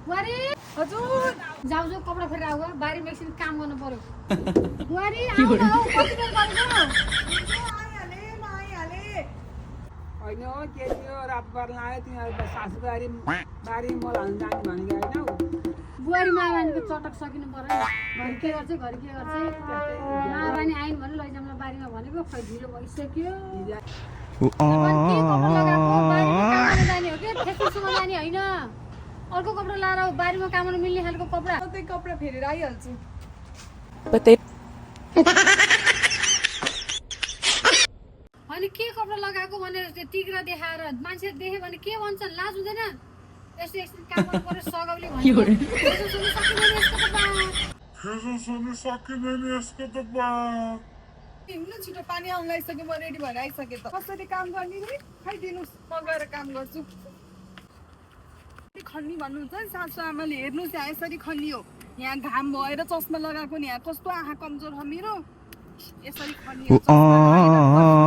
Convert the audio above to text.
बुहारी हजुर जाऊ जाऊ कपडा फेरि आऊ बारीमा एकछिन काम गर्नु पर्यो बुहारी आऊ न हौ कति बेर गरेको होइन हो के थियो रात पर्न आयो तिनीहरू सासूबारी बारी मल हाल्नु जाने भनेको होइन हौ बुहारी महारानीको चटक सकिनु पर्यो घरि के गर्छ घरि के गर्छ महारानी आइन् भने लैजाउँला बारीमा भनेको खै ढिलो भइसक्यो अनि के कपडा लगाएको बारीमा काम गर्न जाने हो कि फेक्ट्रीसम्म जाने होइन अर्को कपडा लाएर बारीमा काम गर्न मिल्ने खालको कपडा त्यही कपडा फेरेर आइहाल्छु अनि के कपडा लगाएको भनेर त्यो टिक्रा देखाएर मान्छे देख्यो भने के भन्छन् लाज हुँदैन यस्तो एकछिन काम गर्नु पर्यो सगाउले भन्यो हिँड्नु छिटो पानी आउनु लागिसक्यो म रेडी भएर आइसकेँ त कसरी काम गर्ने नि खै दिनुहोस् म गएर काम गर्छु खन्नी भन्नुहुन्छ नि सासु आमाले हेर्नुहोस् यहाँ यसरी खन्नी हो यहाँ घाम भएर चस्मा लगाएको नि यहाँ कस्तो आँखा कमजोर छ मेरो यसरी खन्नी हो, चस्मा लगाएर